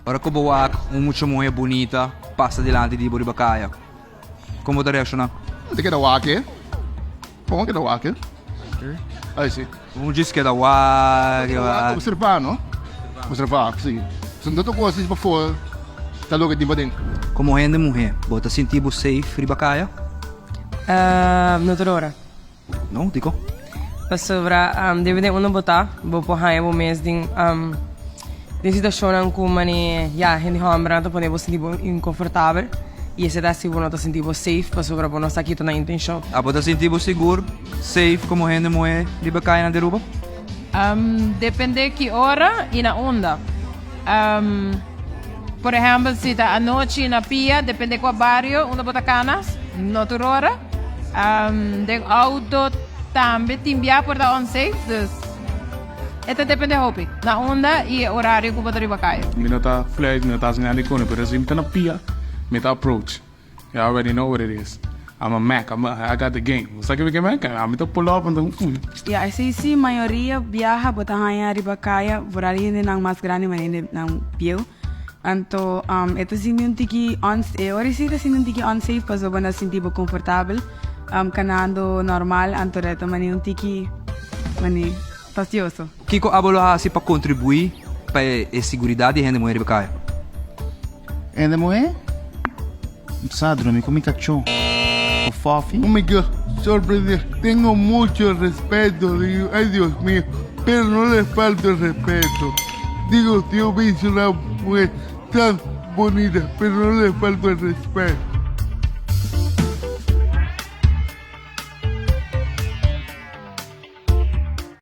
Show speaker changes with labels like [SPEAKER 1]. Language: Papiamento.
[SPEAKER 1] Ora ku bo wak un mucha muhé bunita pasa dilanti di bo riba kaya, kon bo ta reakshoná?
[SPEAKER 2] Mi ta keda wak e. Kon bo keda wak e? Ai si.
[SPEAKER 1] Un djis keda wak e wak.
[SPEAKER 2] Observá no? Observá, si. Si no ta kos di pafó ta loke tin paden.
[SPEAKER 1] Komo hende muhé, bo ta sinti bo safe riba kaya?
[SPEAKER 3] No tur ora.
[SPEAKER 1] No, dikon?
[SPEAKER 3] Pasobra debe den unda bo ta, bo por haña bo mes den den situashonnan ku mane ya hende hòmbernan ta pone bo sinti bo inkonfortabel i esei ta hasi bo no ta sinti bo safe pasobra bo no sa kiko ta nan intenshon.
[SPEAKER 1] Abo ta sinti bo sigur, safe komo hende muhé riba kayanan di Aruba?
[SPEAKER 4] Depende ki ora i na unda. Por ehèmpel si ta anochi na pia, depende kua bario unda bo ta kana, no tur ora. Den auto tambe tin bia por ta unsafe, dus e ta depende hopi na unda i e orario ku bo ta riba kaya.
[SPEAKER 5] Mi no ta flirt, mi no ta hasi nada di kone, pero si mi ta na pia, mi ta approach. You already know what it is. I'm a Mac, I'm a, I got the game. Bo sa ke mi ke Mac? Ami ta pull up anto.
[SPEAKER 6] Ya, esei si, mayoria biaha bo ta haña riba kaya, vooral hendenan mas grandi, ma hendenan bieu. Anto e ta sinti un tiki uns e ora si ta sinti un tiki unsafe pasobra bo no sinti bo komfortabel kanando normal anto ta mane un tiki mane fastioso.
[SPEAKER 1] Kiko abo lo hasi pa kontribuí pa e siguridat di hende muhé riba kaya?
[SPEAKER 7] Hende muhé? Sa drumi ku mi kachó ku fòfi.
[SPEAKER 8] Oh my God, sorprendí. Tengo mucho respeto, digo, ay Dios mío, pero no le falto el respeto. Digo, yo vi una mujer tan bonita, pero no le falto el respeto.